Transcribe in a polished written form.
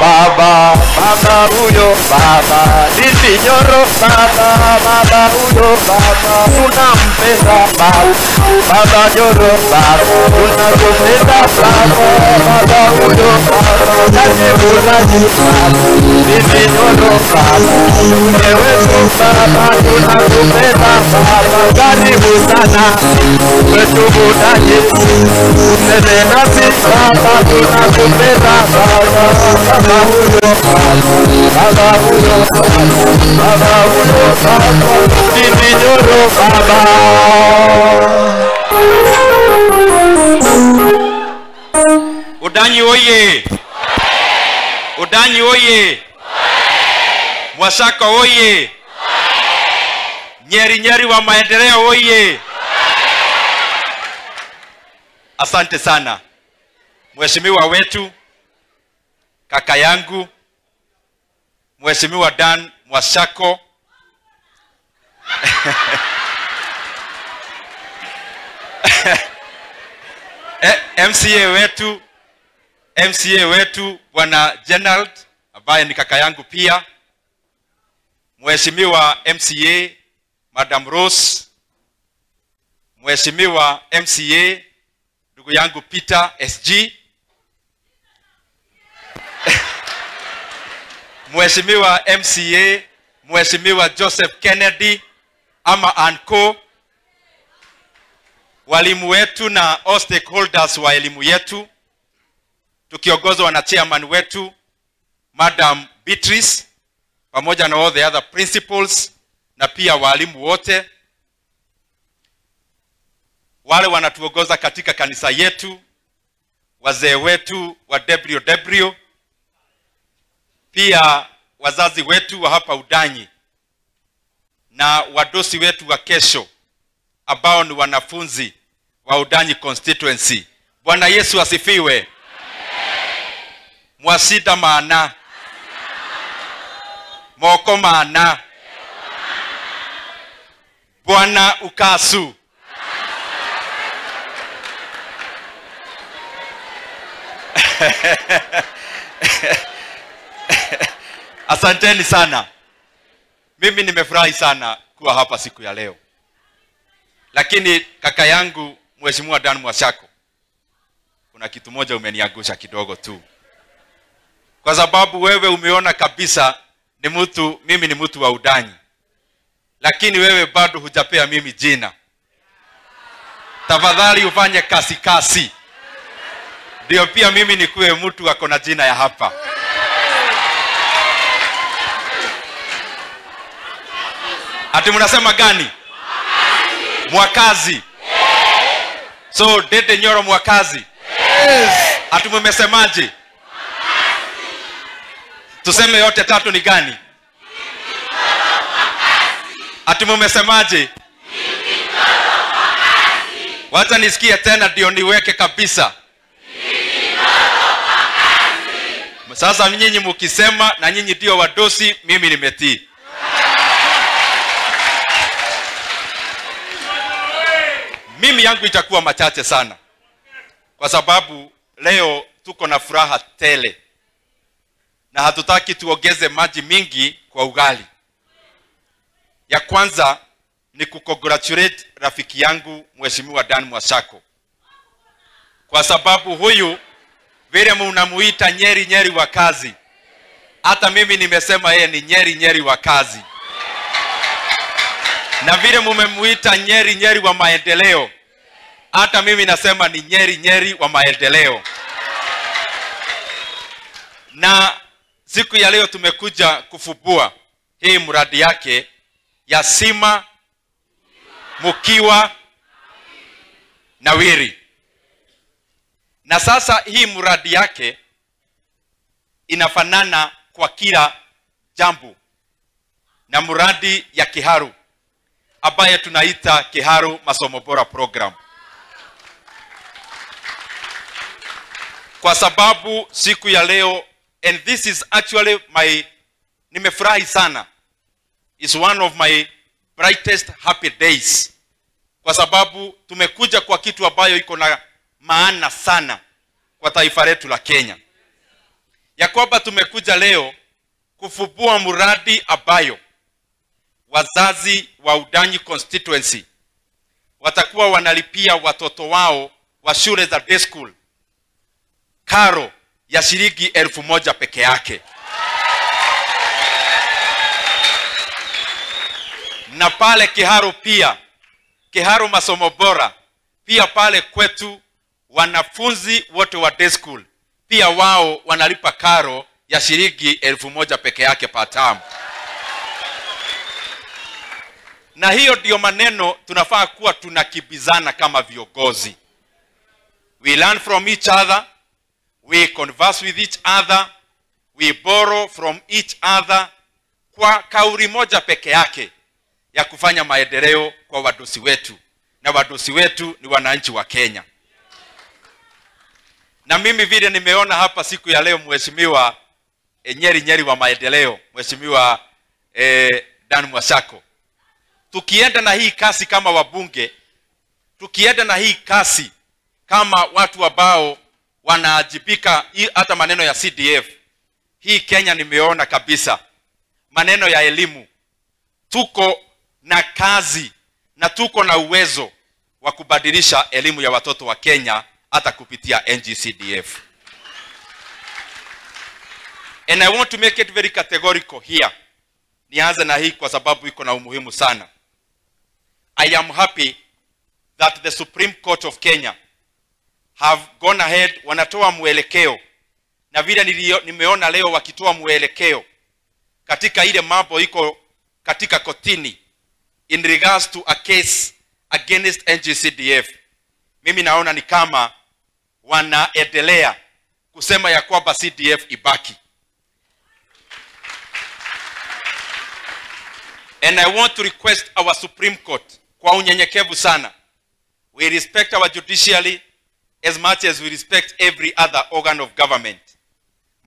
baba, baba huyo baba, Ndindi Nyoro baba, baba huyo baba, tunampenda baba, baba Nyoro baba, tunakupenda baba, baba huyo baba, Udanyi baba, Ndindi Nyoro baba, wewe baba, tunakupenda baba, karibu sana kwetu Udanyi, useme nasi baba, tunakupenda baba, baba huyo baba, baba huyo baba, baba huyo baba, Ndindi Nyoro baba. Udanyi oye! Udanyi oye! Mwashako oye! Nyeri Nyeri wa maendeleo oye! Asante sana Mheshimiwa wetu, kaka yangu, Mheshimiwa Dan Mwashako. MCA wetu Bwana Gerald ambaye ni kaka yangu pia, Mheshimiwa MCA Madam Rose, Mheshimiwa MCA ndugu yangu Peter SG, Mheshimiwa MCA Mheshimiwa Joseph Kennedy ama Anko, walimu wetu na all stakeholders wa elimu yetu, tukiongozwa na chairman wetu Madam Beatrice pamoja na all the other principals na pia walimu wote wale wanatuongoza katika kanisa yetu, wazee wetu wa WW, pia wazazi wetu wa hapa Udanyi na wadosi wetu wa kesho ambao ni wanafunzi wa Udanyi constituency. Bwana Yesu asifiwe. Mwasida maana moko maana Bwana ukasu. Asanteni sana. Mimi nimefurahi sana kuwa hapa siku ya leo. Lakini kaka yangu Mheshimiwa Dan Mwashako, kuna kitu moja umeniangusha kidogo tu. Kwa sababu wewe umeona kabisa ni mtu, mimi ni mtu wa Udanyi. Lakini wewe bado hujapea mimi jina. Tafadhali ufanye kasi kasi, ndio pia mimi nikuwe mtu ako na jina ya hapa. Ati mnasema gani? Mwakazi. So Ndindi Nyoro Mwakazi. Yes. Ati mmesemaje? Tuseme yote tatu ni gani? Ati mmesemaje? Wacha nisikie tena ndio niweke kabisa. Sasa nyinyi mkisema na nyinyi ndio wadosi, mimi nimetii. Mimi yangu itakuwa machache sana, kwa sababu leo tuko na furaha tele na hatutaki tuongeze maji mingi kwa ugali. Ya kwanza ni kucongratulate rafiki yangu Mheshimiwa Dan Mwashako, kwa sababu huyu vile mnamuita Nyeri Nyeri wa kazi, hata mimi nimesema yeye ni Nyeri Nyeri wa kazi. Na vile mumemuita Nyeri Nyeri wa maendeleo, hata mimi nasema ni Nyeri Nyeri wa maendeleo. Na siku ya leo tumekuja kufubua hii mradi yake ya Sima, Mukiwa na Wiri. Na sasa hii mradi yake inafanana kwa kila jambo na mradi ya Kiharu ambaye tunaita Kiharu Masomo Bora Program. Kwa sababu siku ya leo, and this is actually my, nimefurahi sana, is one of my brightest happy days, kwa sababu tumekuja kwa kitu ambayo iko na maana sana kwa taifa letu la Kenya. ya kwamba tumekuja leo kufufua mradi ambayo wazazi wa Udanyi constituency watakuwa wanalipia watoto wao wa shule za day school karo ya shilingi 1,000 peke yake. Na pale Kiharu pia, Kiharu masomo bora, pia pale kwetu wanafunzi wote wa day school pia wao wanalipa karo ya shilingi 1,000 peke yake per term. Na hiyo ndio maneno tunafaa kuwa tunakibizana kama viongozi. We learn from each other, we converse with each other, we borrow from each other, kwa kauli moja peke yake ya kufanya maendeleo kwa wadosi wetu. Na wadosi wetu ni wananchi wa Kenya. Na mimi vile nimeona hapa siku ya leo Mheshimiwa Nyeri wa maendeleo, Mheshimiwa Dan Mwasako, tukienda na hii kasi kama wabunge, tukienda na hii kasi kama watu ambao wanaajibika, hata maneno ya CDF hii Kenya nimeona kabisa maneno ya elimu, tuko na kazi na tuko na uwezo wa kubadilisha elimu ya watoto wa Kenya hata kupitia NGCDF. And I want to make it very categorical here. Nianze na hii kwa sababu iko na umuhimu sana. I am happy that the Supreme Court of Kenya have gone ahead, wanatoa mwelekeo. Na vile nimeona leo wakitoa mwelekeo katika ile mambo iko katika kotini in regards to a case against NGCDF. Mimi naona ni kama wanaendelea kusema ya kwamba CDF ibaki. And I want to request our Supreme Court kwa unyenyekevu sana. We respect our judiciary as much as we respect every other organ of government.